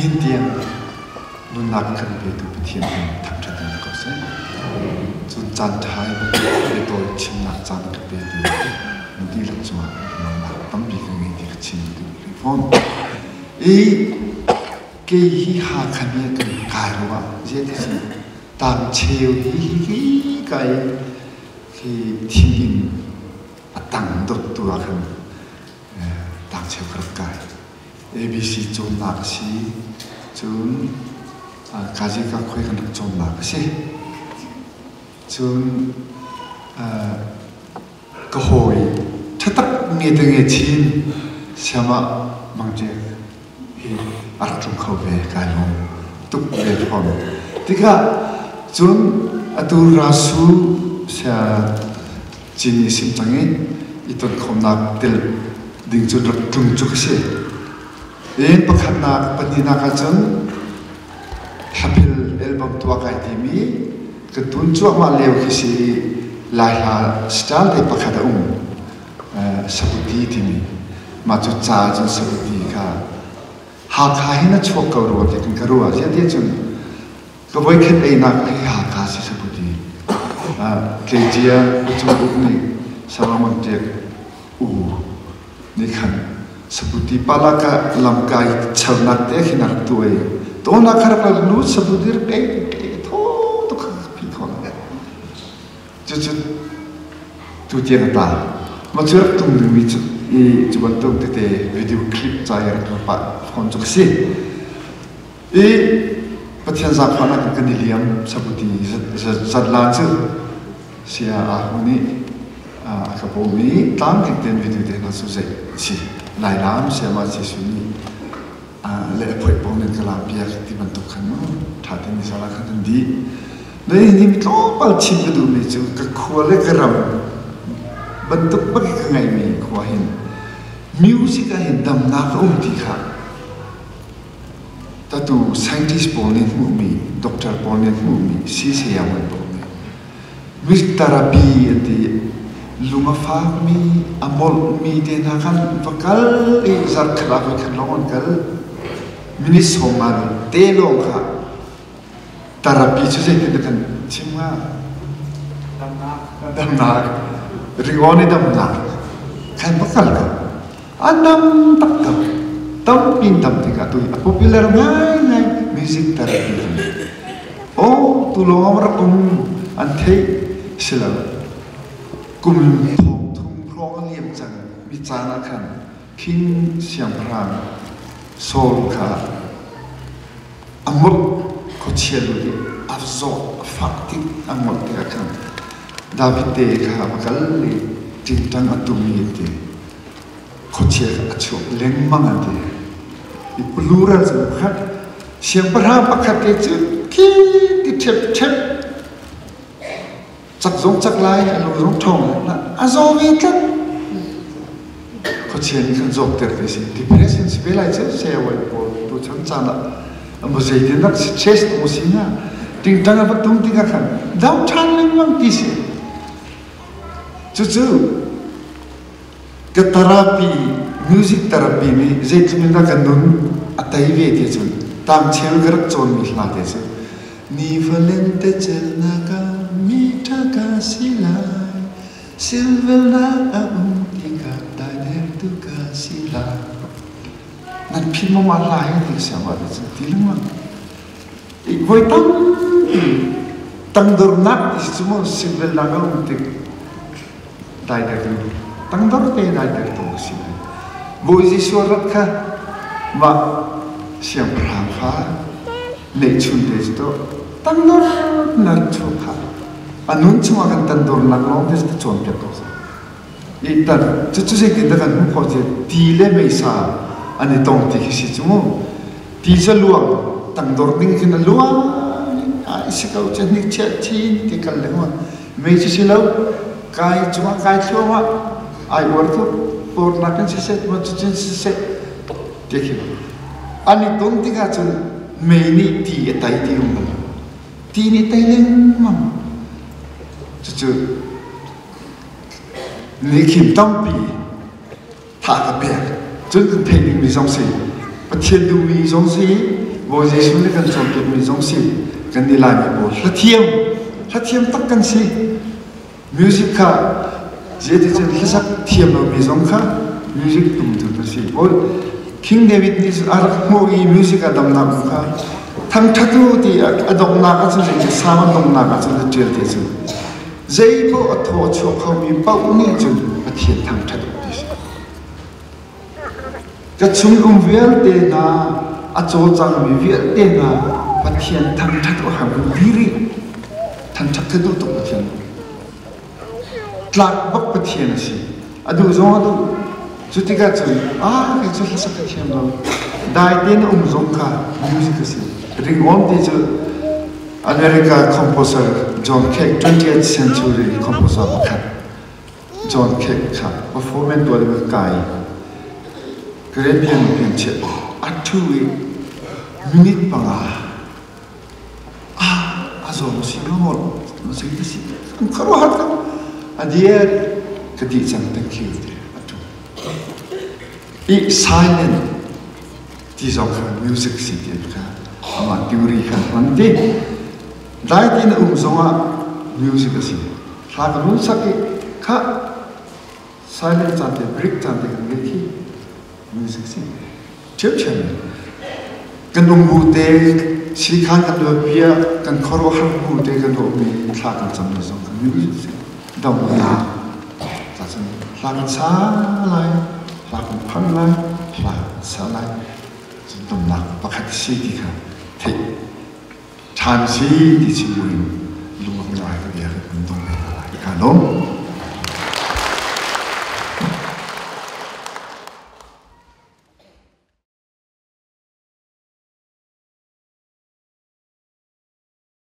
Nihin tiang nunnak kan petu Pathian hin thangṭhat in ko seh. Cun caan ṭha i bantuk biatawi chimnak caan ka petu na dihlak cungah lawmhnak tampi ka ngei ti ka chim duh rih fawn. I kei hi Hakha mi kan kai ruangah zeiti tang cheu hi hi kai hi thing in a tang dottu ah khan tang cheu ka rak kai. ABC cawnnak a si. Cun Kazika khuai kan rak cawnnak a si. Cun ka hawi ṭhatak nge te nge chin siama mangṭek hi a rak tlung kho ve kai lawm tuk ve fawn. Tikah cun atu rasu sia Chin i sim cang i i tonkhawmnak tel ding cu rak tlung cu ka si. In pakhatnak, pahnihnak ahcun hlaphel album tuah kai timi kan tun cuahmah lio khi si i Lai hla style te pakhat a um. Sabuti timi. Mah cu ca cun sabuti kha Hakha hin a chuak ko rua ti kan ka ruah. Ziah ti cun Ka voikhat einak hi Hakha si sabuti. Tleicia Ucung Uk nih Solomon Ṭiak u nih khan sabuti palaka lamkai chernak te khin a rak tuah i tawnak kha rak lut sabuti rak ei ei thaw tuk kha phi kho lo. Cucu tu tiang a ta. Mah cu rak tum dingmi cu i cu bantuk tete video clip ca i rak pah fawn cu ka si. I Pathian zaangfahnak in kan i liam sabuti zatla cu saya Ahu nih a ka bawm i tlamtling tein video te hna cu zeih si Lailam sayama Jesuh nih le a phoih pong in ka lam piak ti bantuk khan mu ṭha tein ni sala khan kan dih. Na hi mi tlawmpal chim ka duhmi cu ka khua le ka ram bantuk bak i ka ngeihmi khua hin music ah hin damnak a um ti kha Tatu scientist pawl nih hmuhmi, doctor pawl nih hmuhmi, sii sayamon pawl nih music therapy an ti. Lung a fakmi, a molhmi te hna khan va kal i zarkhat ah voikhat lawng an kal. Minute sawm te lawng kha therapy cu zeitin dah kan chim hnga? Damnak. Damnak. Ringawn i damnak. Khan va kal ko. A dam taktak. Tampi in dam tikah tu a popular ngaingai music therapy. Oh, tu lawng rak um an theih si lo. Kum thong thum hrawng a liam cang mi caan ah khan King siangpahrang Saul kha a molh khuachia lut i a zawt a fak tik a molh tikah khan David te kha a va kal i ṭingṭang a tum i a ti. Khuachia kha a chuak lengmang an ti. I plural cu pakhat siangpahrang pakhat te cu khi ti ṭhepṭhep cak zong cak lai a lung zong ṭhawng lai a zaw ve tlat. Khuachia nih khan zawkter te si. Depression si ve lai cu saya pawl tuchan caan ah amu zeitindah stress mu si na tingtang a va tum tikah khan dam ṭhan lengmang ti si. Cucu ka therapy music therapy nih zeitluk in dah ka nun a tei ve ti cun tangcheu ka rak cawnmi hla te cu Nivalente celnak ah mi ṭha ka si lai silvelnak a um tikah daidertu ka si lai nan philh maw mah hla hi ti siang ti cun ti lengmang voi tampi tangdornak ti cu maw silvelnak a um tik daidertu tangdor te daidertu a si lai Bawi Jesuh rat kha mah siangpahrang fa neihchun te cu to tangdor na chuak kha a nun chungah kan tandornak lawng te cu cawnpiak ko i tan cucu zeitin dah kan hmuh khawh ti ti le meisa an i tong ti khi si cu mu ti cu luang tangdor ding khin a luang ai si ko cu hnik chiah chin ti kal lengmang mei cu si lo kai cungah kai thluahmah ai uar tuk pornak in siseh ma cucun siseh ti khi an i ton tikah cun mei nih ti a tai ti um bal ti nih tai lengmang cucu nih khin tampi tha ka pek cun kan theih dingmi zong si Pathian duhmi zong si. Bawi Jesuh nih kan cawnpiakmi zong si. Kan nih Laimi pawl hlathiam, hlathiam tak kan si. Music kha zeiticun hlasak thiam lomi zong kha music tumtu na si. Paul King David nih a rak hmuh i music a damnak kha thangṭhat u ti a donghnak ahcun zeitin Salm a donghnak ahcun a ṭial ti cu zei paoh a thaw a chuak khomi paoh nih cun Pathian thangṭhat u ti si. Ka chung um vialte hna a cawlcangmi vialte hna Pathian thangṭhat u har diri thangṭhat ka duh tuk Pathian. Tlak bak Pathian a si. A duh zong a duh. Cu tikah cun ah kei cu hlasak ka thiam lo. Dai tein um zong kha music a si. Ringawn ti cu America composer John Cage 20th century composer pakhat John Cage kha performance tuah ding kai Caribbean pian chiah a ṭhu i minute 5 ah a zawm si maw si si an khuaruahhar tak a dir ka dih cang thank you ti a ṭhu i silent ti zong kha music si ti kha amah theory kha hman ti dai tin um zongah music a si hla ka nun sak i kha silent caan te break caan te kan ngei khi music si ṭhiamṭhiam kan um bu te sikhan kan luat bia kan khuaruahhar bu te kan ruahmi thla kan cam mi zong kan music si dam na cun hla kan sa lai hla kan phan lai hla kan sa lai cun damnak pakhat si ti kha theih ṭhan si ti chim buin lung ngai ka bia kan dong ve lai ka lawm.